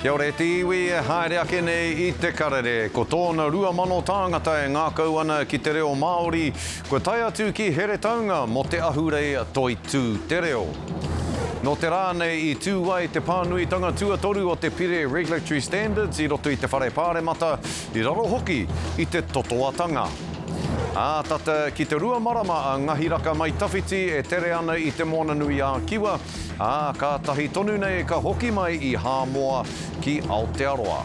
Kia ora e te iwi e haere ake nei i Te Karere. Ko tōna 2000 tāngata e ngākau ana ki te reo Māori, kua tae atu ki Heretaunga mō te ahurei Toitū Te Reo. Nō te rā nei i tū ai te pānuitanga tuatoru o te Pire Regulatory Standards i roto i te Whare Pāremata, i raro hoki i te totoatanga. Ā, tata ki te rua marama a Ngahiraka Mai Tawhiti e tere ana i Te Moananui-a-Kiwa, ā, kātahi tonu nei ka hoki mai i Hāmoa ki Aotearoa.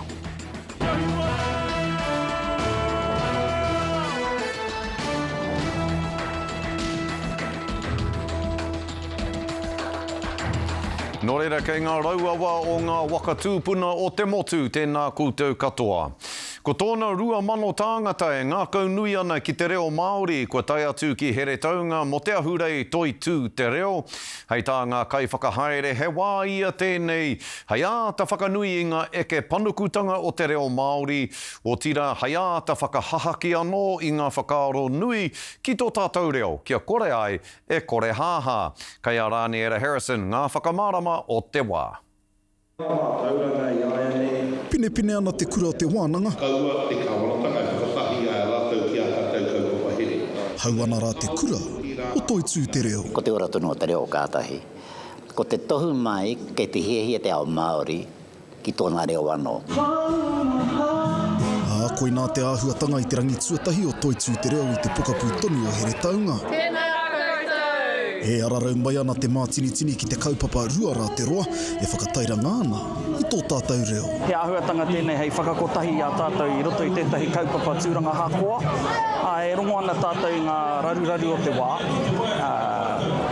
Nō reira, kei ngā rauawa o ngā waka tūpuna o te motu, tēnā koutou katoa. Ko tōna 2000 tāngata e ngākaunui ana ki te reo Māori kua tae atu ki Heretaunga mō te ahurei Toitū Te Reo. Hei tā ngā kaiwhakahaere he wā ia tēnei hei āta whakanui i ngā eke panukutanga o te reo Māori, otirā hei āta whakahahaki anō i ngā whakaaro nui ki tō tātou reo kia kore ai e korehāhā. Kei a Rāniera Harrison ngā whakamārama o te wā. Mātauranga i āianei. Pinepine ana te kura o te wānanga. Kaua te Kāwanatanga e whakatahi i a rātou ki ā tātou kaupapa here. Hau ana rā te kura o Toitū Te Reo. Ko te ora tonu o te reo kātahi. Ko te tohu mai kei te hiahia te ao Māori ki tōna reo anō. Ā, koinā te āhuatanga i te rangi tuatahi o Toitū Te Reo i te pokapū tonu o Heretaunga. Tēnā koutou! E ararau mai ana te mātinitini ki te kaupapa 2 rā te roa e whakatairanga ana i tō tātou reo. He āhuatanga tēnei hei whakakotahi i a tātou i roto i tētahi kaupapa tūranga hakoa, ā, e rongo ana tātou i ngā raruraru o te wā, ā,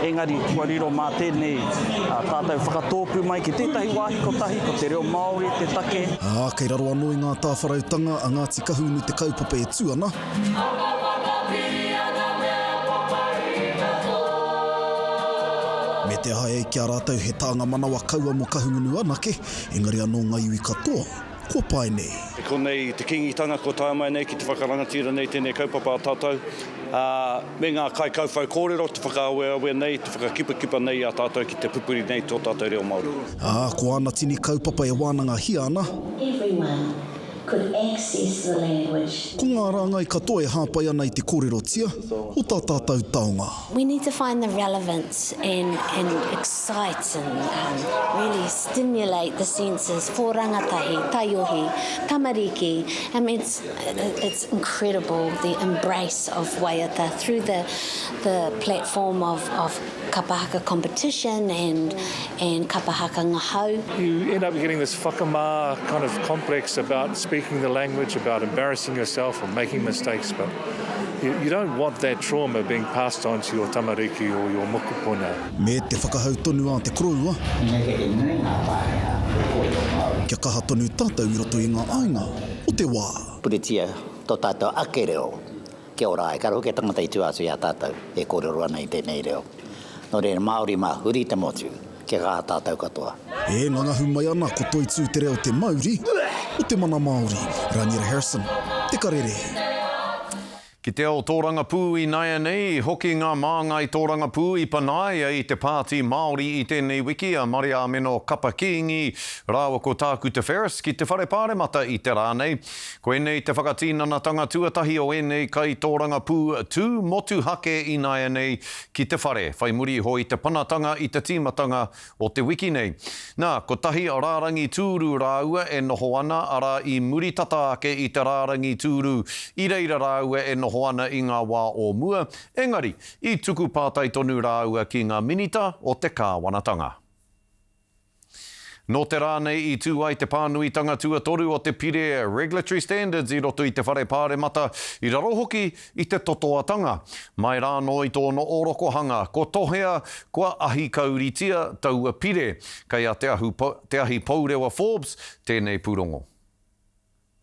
engari kua riro mā tēnei tātou whakatōpū mai ki tētahi wāhi kotahi, ko te reo Māori te take. Ā, kei raro anō i ngā tāwharautanga a Ngāti Kahungunu te kaupapa e tū ana. Me te aha e ki a rātou he tānga manawa kaua mō Kahungunu anake, engari anō ngā iwi katoa kua pae nei. I konei te Kīngitanga kua tae mai nei ki te whakarangatira nei tēnei kaupapa a tātou, ā, me ngā kaikauwhau kōrero te whakaaweawe nei, te whakakipakipa nei i a tātou ki te pupuri nei tō tātou reo Māori. Ā, ko āna tini kaupapa e wānangahia ana. Everyone could access the language. Ko ngā rāngai katoa e hāpai ana i te kōrerotia o tā tātou taonga. We need to find the relevance and and excite and um really stimulate the senses for rangatahi, taiohi, tamariki. I mean it's it's incredible the embrace of waiata through the the platform of of kapa haka competition and and kapa haka ngahau. You end up getting this whakamā kind of complex about speaking the language, about embarrassing yourself or making mistakes, but you, you don't want that trauma being passed on to your tamariki or your mokopuna. Me te whakahau tonu a te koroua. Engari kei te nui ngā Pākehā e kōrero Māori. Kia kaha tonu tātou i roto i ngā āinga o te wā. Puritia tō tātou ake reo Kia ora ai, kāre hoki he tangata i tua atu i a tātou e kōrero ana i tēnei reo. Nō reira, Māori mā, huri te motu, kia kaha tātou katoa. E ngangahu mai ana ko Toitū te reo te mauri o te mana Māori. Raniera Harrison, Te Karere. Ki te ao tōrangapū ināianei, i hoki ngā māngai tōrangapū i panaia i te Pāti Māori i tēnei wiki a Mariāmeno Kapa Kīngi rāua ko Tākuta Ferris ki te Whare Pāremata i te rā nei. Koinei te whakatinanatanga tuatahi o ēnei kaitōrangapū tū motuhake ināianei ki te whare, whai muri iho i te panatanga i te tīmatanga o te wiki nei. Nā, kotahi rārangi tūru rāua e noho ana, arā, i muri tata ake i te rārangi tūru i reira rāua e noho ana i ngā wā o mua, engari, i tuku pātai tonu rāua ki ngā minita o te kāwanatanga. Nō te rā nei i tū ai te pānuitanga tuatoru o te Pire Regulatory Standards i roto i te Whare Pāremata, i raro hoki i te totoatanga. Mai rā anō i tōna ōrokohanga, ko tohea kua ahikauritia taua pire. Kei a Te Ahu, Te Ahi Pourewa Forbes tēnei pūrongo.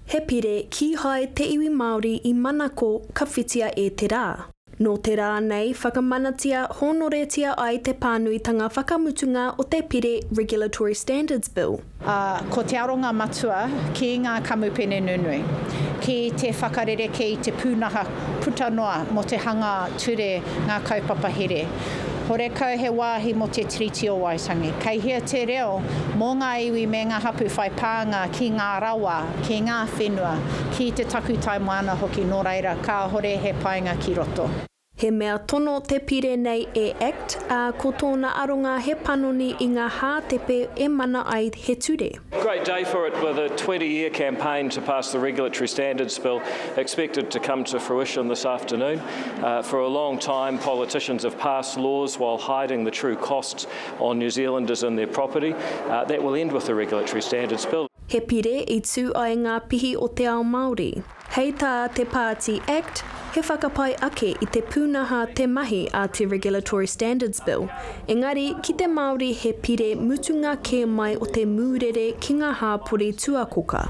He pire kīhai te iwi Māori i manako ka whitia e te rā. Nō te rā nei whakamanatia hōnoretia ai te pānuitanga whakamutunga o te pire Regulatory Standards Bill. Ā, ko te aronga matua ki ngā kamupene nunui, ki te whakarerekē i te pūnaha puta noa mō te hanga ture ngā kaupapa here. Horekau he wāhi mō te Tiriti o Waitangi. Kei hea te reo mō ngā iwi me ngā hapū whai pānga ki ngā rawa, ki ngā whenua, ki te takutai moana hoki, nō reira, kāhore he painga ki roto. He mea tono te pire nei e act, ā, ko tōna aronga he panoni i ngā hātepe e mana ai he ture. Great day for it with a 20 year campaign to pass the Regulatory Standards Bill expected to come to fruition this afternoon. Uh, for a long time politicians have passed laws while hiding the true costs on New Zealanders and their property. Uh, that will end with the Regulatory Standards Bill. He pire i tū ai ngā pihi o te ao Māori. Hei tā te pāti act, he whakapai ake i te pūnaha te mahi a te Regulatory Standards Bill, engari ki te Māori he pire mutunga kē mai o te mūrere ki ngā hāpori tuakoka.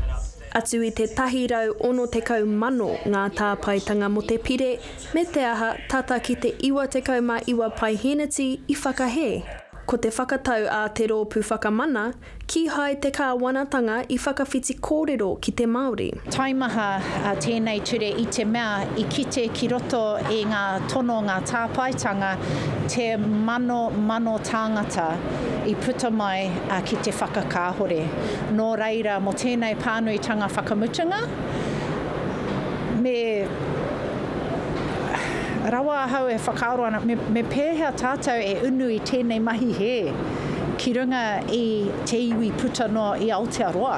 Atu i te 160,000 ngā tāpaetanga mō te pire, me te aha, tata ki te 99 paihēneti i whakahē. Ko te whakatau a Te Rōpū Whakamana, Kīhai te kāwanatanga i whakawhiti kōrero ki te Māori. Taimaha tēnei ture i te mea i kite ki roto i ngā tono, ngā tāpaetanga, te manomano tāngata i puta mai ki te whakakāhore. Nō reira, mō tēnei pānuitanga whakamutunga, me rawa ahau e whakaaro ana, me pēhea tātou e unu i tēnei mahi hē? ki runga i te iwi puta noa i Aotearoa.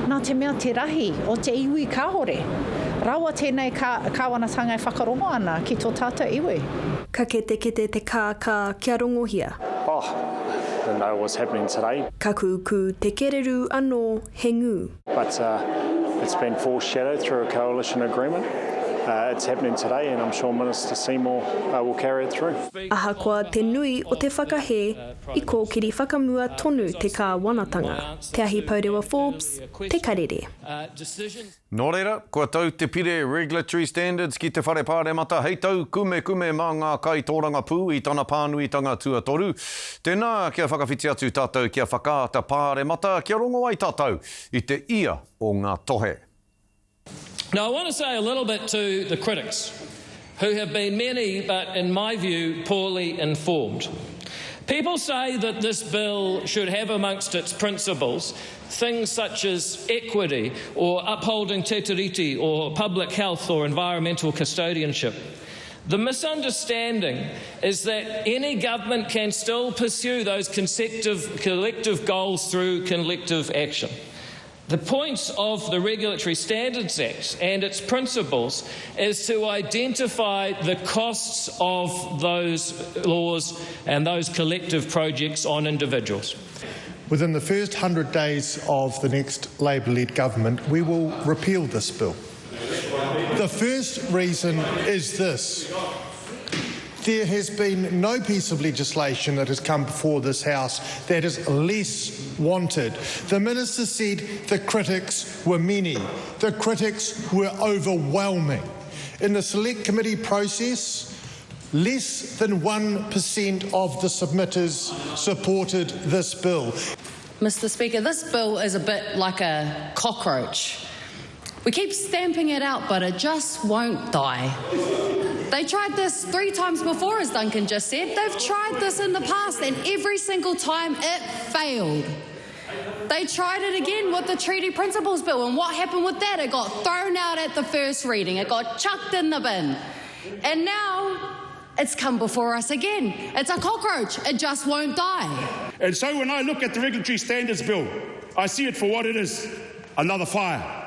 Nā te mea te rahi o te iwi kāore rawa tēnei kāwanatanga e whakarongo ana ki tō tātou iwi. Ka ketekete te kākā kia rongohia. Oh, didn't know it was happening today. Ka kūkū te kererū anō he ngū. But it's been foreshadowed through a coalition agreement. It's happening today and I'm sure Minister Seymour will carry it through. Ahakoa te nui o te whakahē, i kōkiri whakamua tonu te kāwanatanga. Te Ahipaurewa Forbes, Te Karere. Nō reira, kua tau te pire Regulatory Standards ki te Whare Pāremata hei taukumekume mā ngā kaitōrangapū i tana pānuitanga tuatoru. Tēnā, kia whakawhiti atu tātou ki a Whakaata Pāremata kia rongo ai tātou i te ia o ngā tohe. Now I want to say a little bit to the critics, who have been many but in my view poorly informed. People say that this bill should have amongst its principles things such as equity or upholding te tiriti or public health or environmental custodianship. The misunderstanding is that any government can still pursue those collective goals through collective action. The point of the Regulatory Standards Act and its principles is to identify the costs of those laws and those collective projects on individuals. Within the first 100 days of the next Labour-led government, we will repeal this bill. The first reason is this. There has been no piece of legislation that has come before this House that is less wanted. The Minister said the critics were many. The critics were overwhelming. In the Select Committee process, less than 1% of the submitters supported this bill. Mr Speaker, this bill is a bit like a cockroach. We keep stamping it out, but it just won't die. They tried this three times before, as Duncan just said. They've tried this in the past, and every single time it failed. They tried it again with the Treaty Principles Bill, and what happened with that? It got thrown out at the first reading. It got chucked in the bin. And now it's come before us again. It's a cockroach. It just won't die. And so when I look at the Regulatory Standards Bill, I see it for what it is, another fire.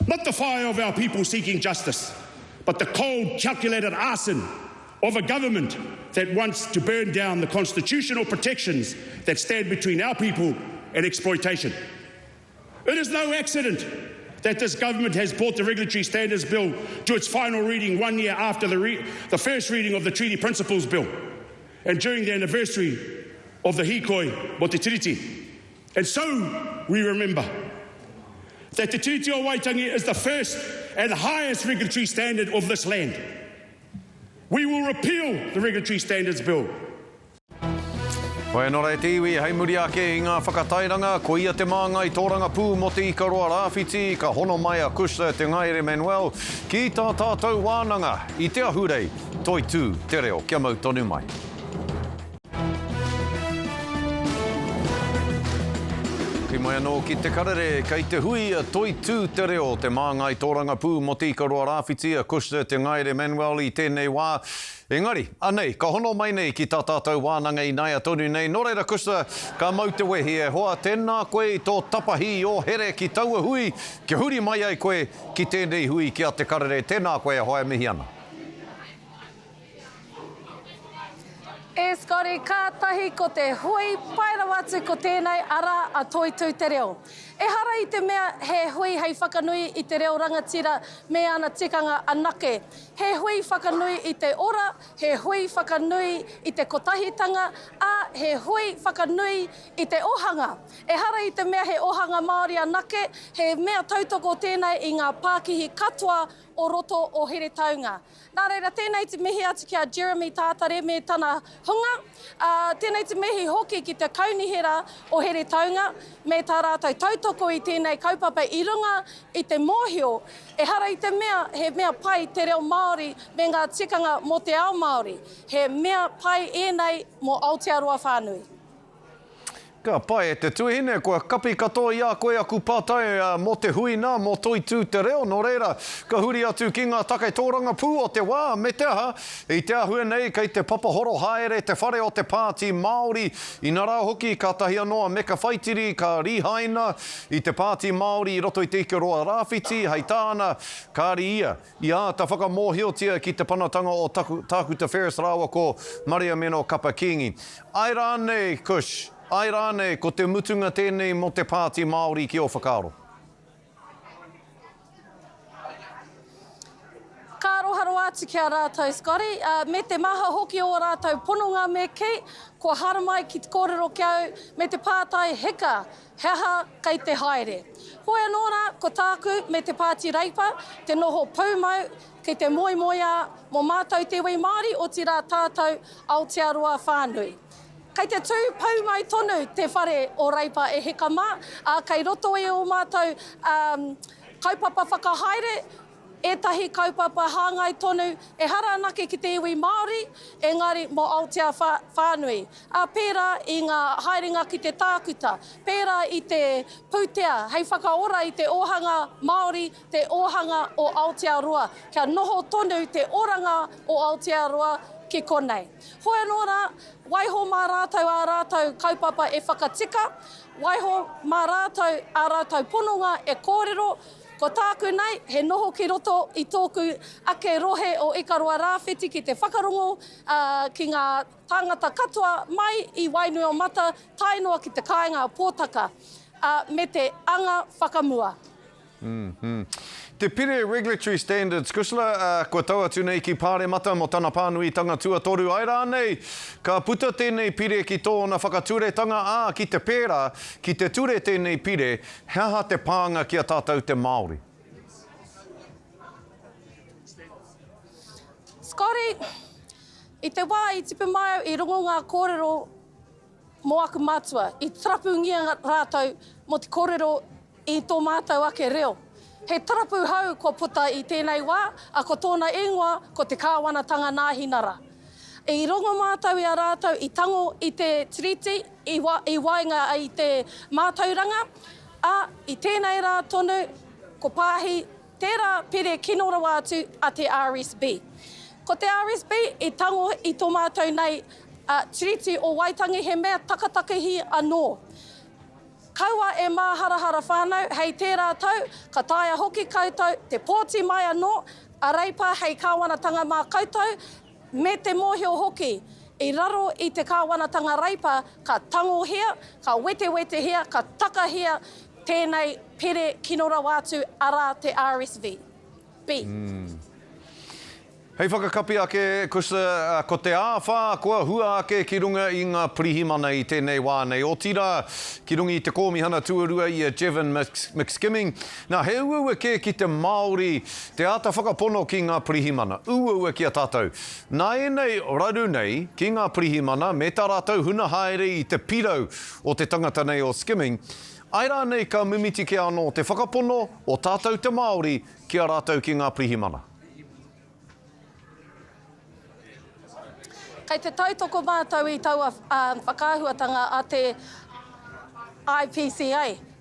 Not the fire of our people seeking justice, but the cold, calculated arson of a government that wants to burn down the constitutional protections that stand between our people and exploitation. It is no accident that this government has brought the Regulatory Standards Bill to its final reading one year after the, re the first reading of the Treaty Principles Bill and during the anniversary of the Hikoi mo te Tiriti. And so we remember that Te Tiriti o Waitangi is the first and highest regulatory standard of this land. We will repeal the Regulatory Standards Bill. Hoi anō rā e te iwi, hei muri ake i ngā whakatairanga, ko ia te māngai tōrangapū mō Te Ikaroa Rāwhiti, ka hono mai a Cushla Te Ngaere Manuel ki tā tātou wānanga i te ahurei, Toitū te reo, kia mau tonu mai. anō ki Te Karere, kei te hui a Toitū Te Reo, te māngai tōrangapū mō Te Ikaroa Rāwhiti, a Cushna Te Ngaere Manuel i tēnei wā. Engari, anei, ka hono mai nei ki tā tātou wānanga ināia tonu nei. Nō reira, Cushna, ka mau te wehi e hoa, tēnā koe i tō tapahi i ō here ki taua hui, kia huri mai ai koe ki tēnei hui ki a Te Karere. Tēnā koe e hoa e mihi ana. E Scotty, kātahi ko te hui pai rawa atu ko tēnei, arā, a Toitū Te Reo. Ehara i te mea he hui hei whakanui i te reo rangatira me ana tikanga anake. He hui whakanui i te ora, he hui whakanui i te kotahitanga, ā, he hui whakanui i te ohanga. Ehara i te mea he ohanga Māori anake, he mea tautoko tēnei i ngā pākihi katoa o roto o Heretaunga. Nā reira, tēnei te mihi atu ki a Jeremy Tātare me tana hunga, ā, tēnei te mihi hoki ki te Kaunihera o Heretaunga me tā rātou tautoko i tēnei kaupapa i runga i te mōhio, ehara i te mea he mea pai te reo Māori me ngā tikanga mō te ao Māori, he mea pai ēnei mō Aotearoa whānui. Ka pai e te tuahine, kua kapi katoa i a koe aku pātai mō te hui nā, mō Toitū Te Reo, nō reira, ka huri atu ki ngā take tōrangapū o te wā, me te aha, i te āhua nei kei te papahoro haere te whare o te Pāti Māori, inarā hoki kātahi anō a Meka Whaitiri ka rihaina i te Pāti Māori i roto i Te Ikaroa Rāwhiti, hei tāna, kāri ia I āta whakamōhiotia ki te panatanga o Tākuta Ferris rāua ko Mariameno Kapa Kingi. Āe rānei, Kush, āe rānei ko te mutunga tēnei mō te Pāti Māori ki ō whakaaro? Ka aroha rawa atu ki a rātou, Scotty, me te maha hoki o ō rātou pononga me kī, kua haramai ki te kōrero ki au me te pātai hika, He aha kei te haere? Hoi anō rā, ko tāku me te Pāti Reipa te noho pūmau ki te moemoeā mō mātou te iwi Māori, otirā tātou Aotearoa whānui. Kei te tū pūmau tonu te whare o Reipa e hika mā, ā, kei roto i ō mātou kaupapa whakahaere, ētahi kaupapa hāngai tonu, ehara anake ki te iwi Māori, engari mō Aotea whānui. Ā, pērā i ngā haerenga ki te tākuta, pērā i te pūtea hei whakaora i te ōhanga Māori, te ōhanga o Aotearoa, kia noho tonu te oranga o Aotearoa ki konei. Hoi anō rā, waiho mā rātou ā rātou kaupapa e whakatika, waiho mā rātou ā rātou pononga e kōrero, Ko tāku nei, he noho ki roto i tōku ake rohe o Ikaroa Rāwhiti ki te whakarongo ki ngā tāngata katoa mai i Wainuiomata tae noa ki te kāinga o Pōtaka, me te anga whakamua. Te Pire Regulatory Standards, Cushla, kua tau atu nei ki Pāremata mō tana pānuitanga tuatoru, āe rānei, ka puta tēnei pire ki tōna whakaturetanga, ā, ki te pērā, ki te ture tēnei pire, He aha te pānga ki a tātou te Māori? Scotty, I te wā i tipu mai au i rongo ngā kōrero mō aku mātua, i tarapungia rātou mō te kōrero i tō mātou ake reo. He tarapu hou kua puta i tēnei wā, ā, ko tōna ingoa ko te Kāwanatanga Nāhinara. I rongo mātou i a rātou i tango i te Tiriti, i waenga i te mātauranga, ā, i tēnei rā tonu ko Pāhi tērā pere kino rawa atu a te RSB. Ko te RSB i tango i tō mātou nei Tiriti o Waitangi he mea takatakahi anō. Kaua e māharahara whānau, hei tērā tau ka taea hoki koutou te pōti mai anō a Reipa hei kāwanatanga mā koutou, Me te mōhio hoki, i raro i te kāwanatanga Reipa ka tangohia, ka wetewetehia, ka takahia tēnei pere kino rawa atu, arā te RSV. B. Hei whakakapi ake, Kusa, ko te āwhā kua hua ake ki runga i ngā pirihimana i tēnei wā nei, otirā, ki runga i te kōmihana tuarua i a Jevon McSkimming. Nā, he uaua kē ki te Māori Te āta whakapono ki ngā pirihimana, uaua ki a tātou. Nā ēnei raru nei ki ngā pirihimana me tā rātou huna haere i te pirau o te tangata nei o Skimming, āe rānei ka mimiti kē anō te whakapono o tātou te Māori ki a rātou ki ngā pirihimana? Kei te tautoko mātou i taua whakaahuatanga a te IPCA.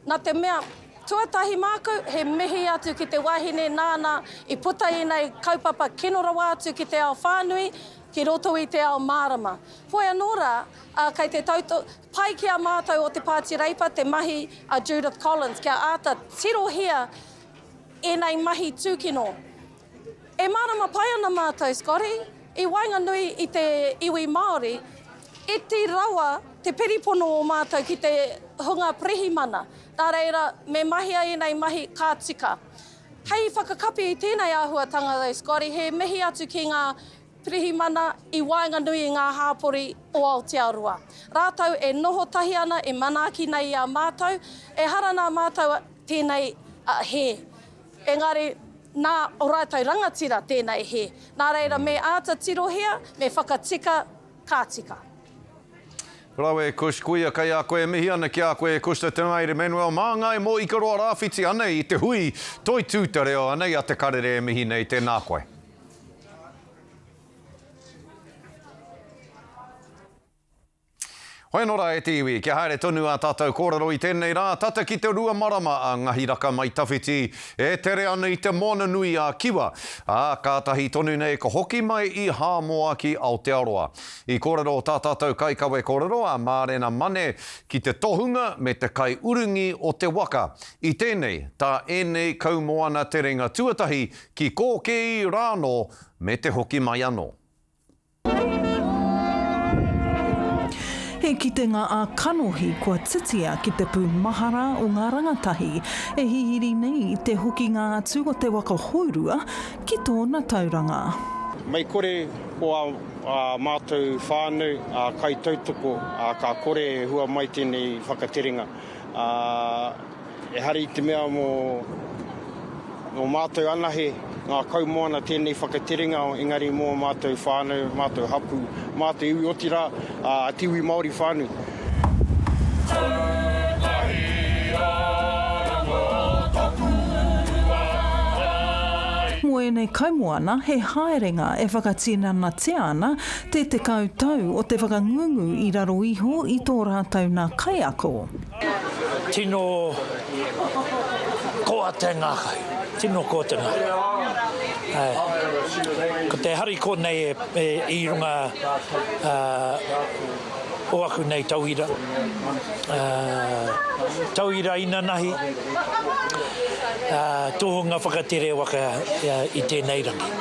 Nā te mea, tuatahi māku, he mihi atu ki te wahine nāna i puta ēnei kaupapa kino rawa atu ki te ao whānui, ki roto i te ao mārama. Hoi anō rā, ā, kei te tauto, pai ki a mātou o te Pāti Reipa te mahi a Judith Collins kia āta tirohia ēnei mahi tūkino. E mārama pai ana mātou, Scotty, i waenganui i te iwi Māori, iti rawa te piripono o mātou ki te hunga pirihimana. Nā reira, me mahia ēnei mahi ka tika. Hei whakakapi i tēnei āhuatanga though, Scotty, he mihi atu ki ngā pirihimana i waenganui i ngā hāpori o Aotearoa. Rātou e noho tahi ana, e manaaki nei i a mātou, ehara nā mātou tēnei hē. Engari, nā o rātou rangatira tēnei hē. Nā reira, me āta tirohia, me whakatika, ka tika. Rawe Kush, koia kei a koe e mihi ana ki a koe e Kush te Tanaire Manuel Māngai mō Ikaroa Rāwhiti anei i te hui Toitū te reo anei a Te Karere e mihi nei tēnā koe. Hoi anō rā e te iwi, kia haere tonu ā tātou kōrero i tēnei rā, tata ki te rua marama a Ngahiraka Mai Tawhiti e tere ana i te Moana Nui a Kiwa, ā, kātahi tonu nei ka hoki mai i Hāmoa ki Aotearoa. I kōrero tā tātou kaikawe kōrero a Mārena Mane ki te tohunga me te kaiurungi o te waka. I tēnei, tā ēnei kaumoana terenga tuatahi ki Kōkēi rānō me te hoki mai anō. He kitenga ā-kanohi kua titia ki te pū mahara o ngā rangatahi e hihiri nei i te hokinga atu o te waka hourua ki tōna tauranga. Mei kore ko ā mātou whānau, ā kaitautoko, ā, ka kore e hua mai tēnei whakaterenga. Ā, Ehara i te mea mō mō mātou anahe ngā kaumoana tēnei whakaterenga, engari mō mātou whānau, mātou hapū, mātou iwi, otirā, ā, te iwi Māori whānui. Mō ēnei kaumoana, he haerenga e whakatinanatia ana te 10 tau o te whakangungu i raro iho i tō rātou nā kaiako. Tino koa te ngākau, tino koa te ngākau. Ko te hariko nei i runga o aku nei tauira, tauira inanahi, tohunga whakatere waka i tēnei rangi.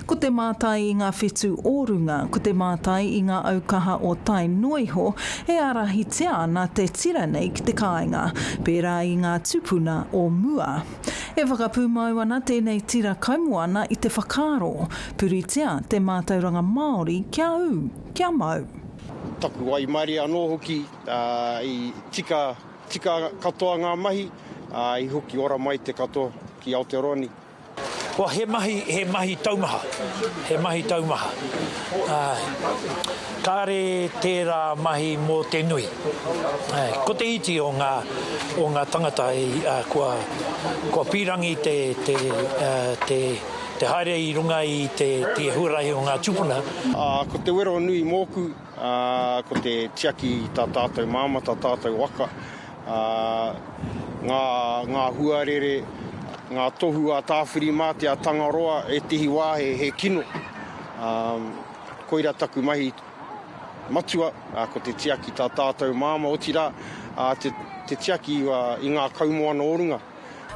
Ko te mātai i ngā whetū o runga, ko te mātai i ngā aukaha o tai noa iho, E ārahitia ana te tira nei ki te kāinga, pērā i ngā tūpuna o mua. E whakapūmau ana tēnei tira kaumoana i te whakaaro, puritia te mātauranga Māori kia ū, kia mau. Taku waimarie anō hoki, i tika, tika katoa ngā mahi, ā, i hoki ora mai te katoa ki Aotearoa nei. Kua he mahi, he mahi taumaha, he mahi taumaha. Āe. Kāre tērā mahi mō te nui. Āe. Ko te iti o ngā, o ngā tangata i, ā, kua, kua pīrangi te, te, ā, te, te haere i runga i te, te huarahi o ngā tūpuna. Ā, ko te wero nui mōku, ā, ko te tiaki i tā tātou māmā, tā tātou waka, ā, ngā, ngā huarere, ngā tohu a Tāwhirimātea, Tangaroa, ētehi wā he, he kino. Ā, koira taku mahi matua, ā, ko te tiaki tā tātou māmā, otirā, ā, te, te tiaki i ngā kaumoana o runga.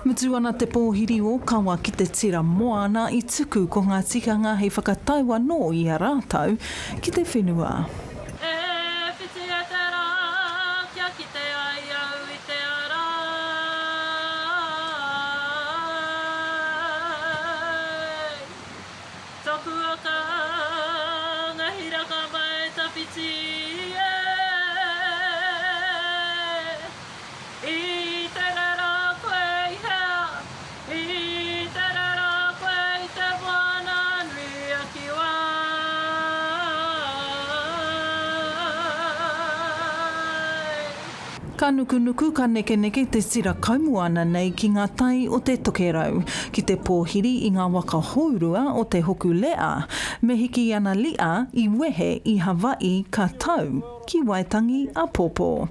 Mutu ana te pōhiri ōkawa ki te tira moana i tuku ko ngā tikanga hei whakatau anō i a rātou ki te whenua. E whiti e te rā, kia kite ai au i te ara. Toku waka, ngahiraka mai tawhiti e. I tere rā koe i hea? I tere rā koe i te moana nui a Kiwa. Ka nukunuku, ka nekeneke te tira kaumoana nei ki ngā tai o te Tokerau, ki te pōhiri i ngā waka hourua o te Hokulea, me hiki ana li'a i wehe i Hawaii ka tau ki Waitangi apōpō.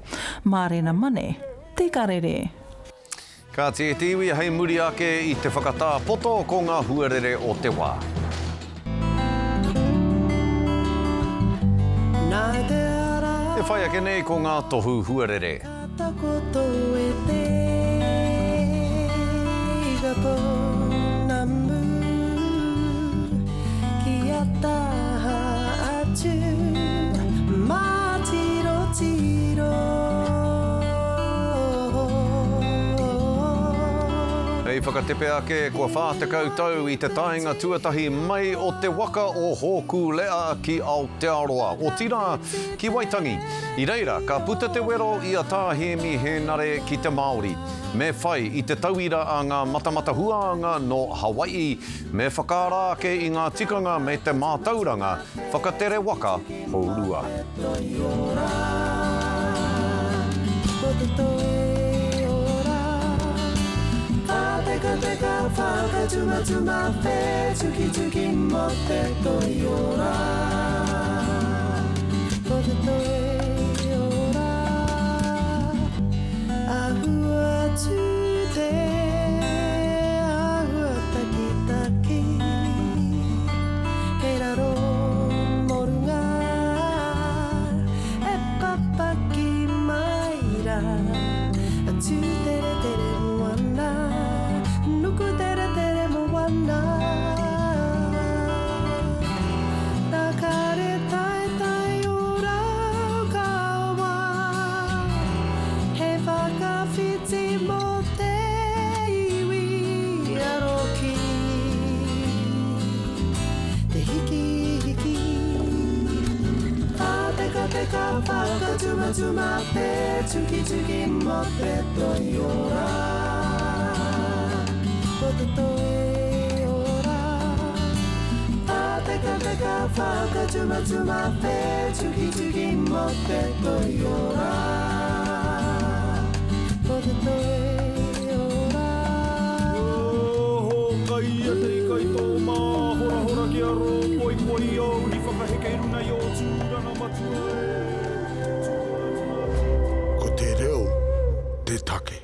Mārena Mane, Te Karere. Kāti e te iwi hei muri ake i te whakatā poto ko ngā huarere o te wā. E whai ake nei ko ngā tohu huarere. Hei whakatepe ake, kua 40 tau i te taenga tuatahi mai o te waka o Hōkūleʻa ki Aotearoa, otirā, ki Waitangi. I reira, ka puta te wero i a Tā Hēmi Hēnare ki te Māori. Me whai i te tauira a ngā matamatahuānga nō Hawai'i, me whakaara ake i ngā tikanga me te mātauranga whakatere waka hourua. Kei raro mō runga e papaki mai rā. Tū tere tere moana, nuku tere tere moana. Nā kare taetae o Raukawa, he whakawhiti mō te iwi aroki. Te hiki, hiki. Whātekateka, whakatumatuma, whētukituki mō te toiora. Mō te toiora. Whātekateka, whakatumatuma, whētukituki mō te toiora. Mō te toiora. Hōkaia te ika i tō māhorahora kia rōpoipoi i ōu uri whakaheke i runga i ō tūranga matua e. Ko te reo te take.